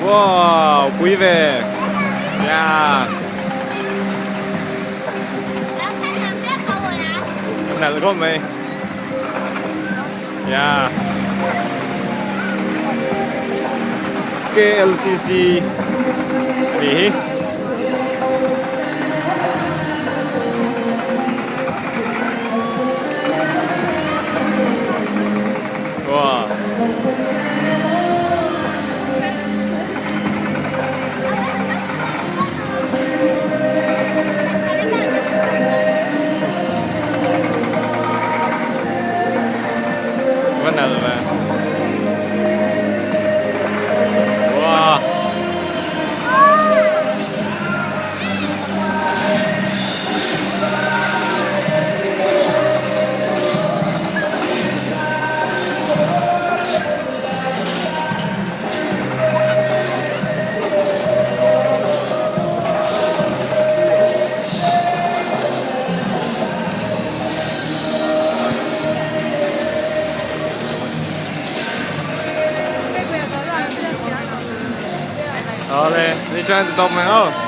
Wow pui ve yeah Nalh khawp mai yeah KLCC a nih hi. Wow. Va nalh ve. Wow. Awle, ni chuan ti tawp mai aw.